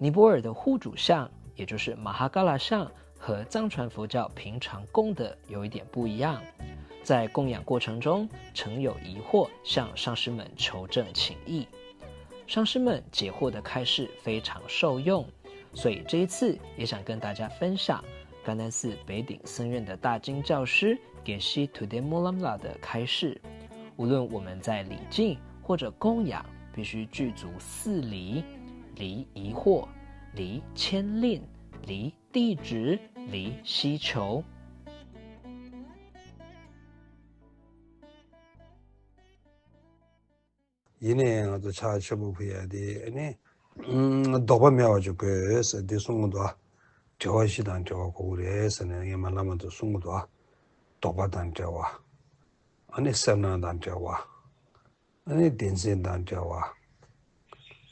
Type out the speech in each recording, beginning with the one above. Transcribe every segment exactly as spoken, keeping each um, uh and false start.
尼泊尔的护主像，也就是马哈嘎拉像，和藏传佛教平常供的有一点不一样。在供养过程中，曾有疑惑向上师们求证请益，上师们解惑的开示非常受用，所以这一次也想跟大家分享甘丹寺北顶僧院的大经教师 Geshe Tude Molamla 的开示。无论我们在礼敬或者供养，必须具足四礼：礼疑惑、礼牵令、礼地址、礼希求。 ཡིན་ནའི་ང་ཚོ་ཕྱག་མཆོད་པ་ཕུལ་ཡ་དེ་ཨ་ནི་ཨུམ་ལྡོག་པ་མེད་པ་ཅིག་དགོས་ཟེར་འདི་གསུང་གི་འདུག་ཨ། དྲི་བ་བཞི་དང་འབྲེལ་བ་དགོས་ཀྱི་རེད་ཟེར་ནས་སྔས་མ་བླ་མ་ཚོས་གསུང་གི་འདུག་ཨ། ལྡོག་པ་དང་འབྲེལ་བ། ཨ་ནི་སེར་སྣ་དང་འབྲེལ་བ། ཨ་ནི་བདེན་འཛིན་དང་འབྲེལ་བ།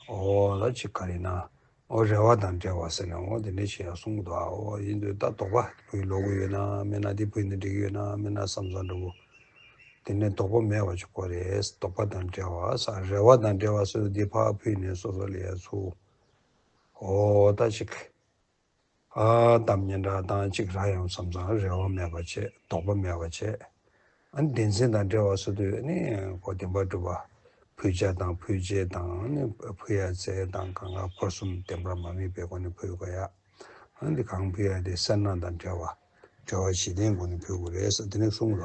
ཨོ་ད་ཅིག་ག་རེ་ན། ཨོ་རེ་བ་དང་འབྲེལ་བ་ཟེར་ནས་ཨོ་དེ་འདྲ་ཞིག་ཡང་གསུང་གི་འདུག་ཨ། ཨོ་ཡིན་དུས་ད་ལྡོག་པ་ཕུལ་ལོག་གི་ཡོད་ན་མིན་ན་འདི་ཕུལ་ན་འགྲིག་གི་ཡོད་ན་མིན་ན་བསམ་བསམ་འདྲ་པོ། དེ་ནས་ལྡོག་པ་མེད་པ་ཅིག་དགོས་རེད། ལྡོག་པ་དང་འབྲེལ་བ་ས་རེ་བ་དང་འབྲེལ་བ་སོགས་འདི་ཕར་ཕུལ་ནས་སོ་སོ་ལ་ཡ་ཚུར། ཨོ་ད་ཅིག་ཨ་གཏམ་སྙན་གྲགས་དང་ཅིག་རག་ཡོང་བསམ་ཙང་རེ་བ་མེད་པ་བྱེད། ལྡོག་པ་མེད་པ་བྱེད། ཨ་ནི་བདེན་འཛིན་དང་འབྲེལ་བ་སོགས་དུས་ནི་ཁོ་བདེན་པར་གྲུབ་པ། ཕུལ་བྱ་དང་ཕུལ་བྱེད་དང་ནི་ཕུལ་ཡ་ཚེ་དང་གང་ག་འཁོར་གསུམ་བདེན་པར་མ་དམིགས་པའི་སྒོ་ནས་ཕུལ་དགོས་ཡ། ཨ་ནི་གང་ཕུལ་ཡ་དེ་སེར་སྣ་དང་བྲལ་བ། བྲལ་བ་ཞི་ལྡན་སྒོ་ནས་ཕུལ་དགོས་རེད་ཟེར་དེ་ནས་གསུངས་ལ།